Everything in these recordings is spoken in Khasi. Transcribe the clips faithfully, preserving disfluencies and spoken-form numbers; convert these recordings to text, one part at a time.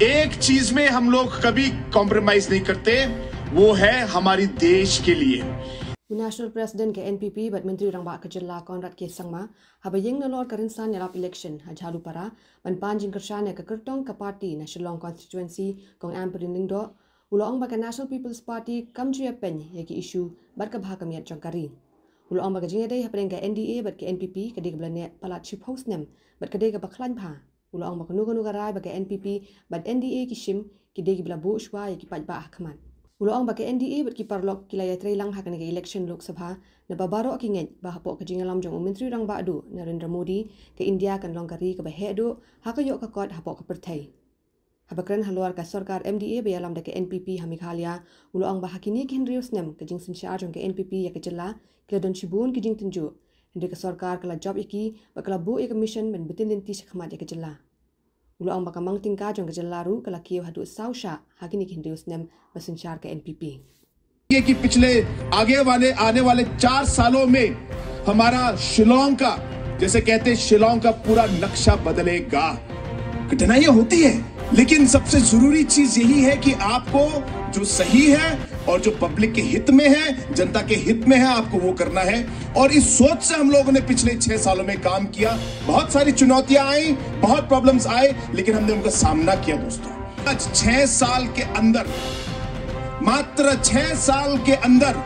एक चीज में हम लोग कभी कॉम्प्रोमाइज नहीं करते, वो है हमारी देश के लिए। U National President ka N P P bad Myntri Rangbah ka jylla Conrad K Sangma haba ïeng nalor ka rynsan ïalap election ha Jhalupara ban pan jingkyrshan ïa ka kyrtong ka party na Shillong constituency, Kong Ampareen Lyngdoh, u la ong ba ka National People's Party kam ju ïapeiñ ïa ki issue bad ka bha ka miat jong ka ri. U la ong ba ka jingïadei hapdeng ka N D A bad ka N P P ka dei kaba la neh palat shiphew snem bad ka dei kaba khlaiñ bha. U la ong ba kano kano ka rai ba ka N P P bad N D A ki shim, ki dei kiba la buh shuwa ïa ki paidbah ha khmat. U la ong ba ka N D A bad ki paralok ki la ïatreilang ha kane ka election Lok Sabha, naba baroh ki ngeit ba hapoh ka jingïalam jong u Myntri Rangbah Duh Narendra Modi, ka India kan long ka ri kaba heh duh ha ka ïoh ka kot hapoh ka pyrthei. Haba kren halor ka sorkar M D A ba ïalam da ka N P P ha Meghalaya, u la ong ba ha kine ki hynriew snem ka jingsynshar jong ka N P P ïa ka jylla ki la don shibun ki jingtynjuh. Hynrei ka sorkar ka la jop ïa ki bad ka la buh ïa ka mission ban btin lynti shakhmat ïa ka jylla. U la ong ba ka mang tyngka jong ka jylla ruh ka la kiew haduh saw shah ha kine ki hynriew snem ba synshar ka N P P. ये कि पिछले आगे वाले आने वाले चार सालों में हमारा शिलोंग का, जैसे कहते हैं, शिलोंग का पूरा नक्शा बदलेगा। घटनाएं होती है, लेकिन सबसे जरूरी चीज यही है कि आपको जो सही है और जो पब्लिक के हित में है, जनता के हित में है, आपको वो करना है। और इस सोच से हम लोगों ने पिछले छह सालों में काम किया। बहुत सारी चुनौतियां आई, बहुत प्रॉब्लम्स आए, लेकिन हमने उनका सामना किया दोस्तों। आज छह साल के अंदर, मात्र छह साल के अंदर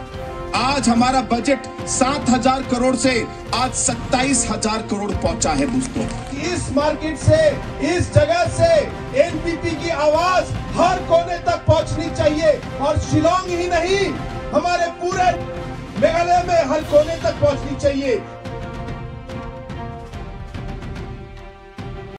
आज हमारा बजट सात हज़ार करोड़ से आज सत्ताईस हज़ार करोड़ पहुंचा है दोस्तों। इस मार्केट से, इस जगह से एनपीपी की आवाज हर कोने तक पहुंचनी चाहिए और शिलोंग ही नहीं, हमारे पूरे मेघालय में हर कोने तक पहुंचनी चाहिए।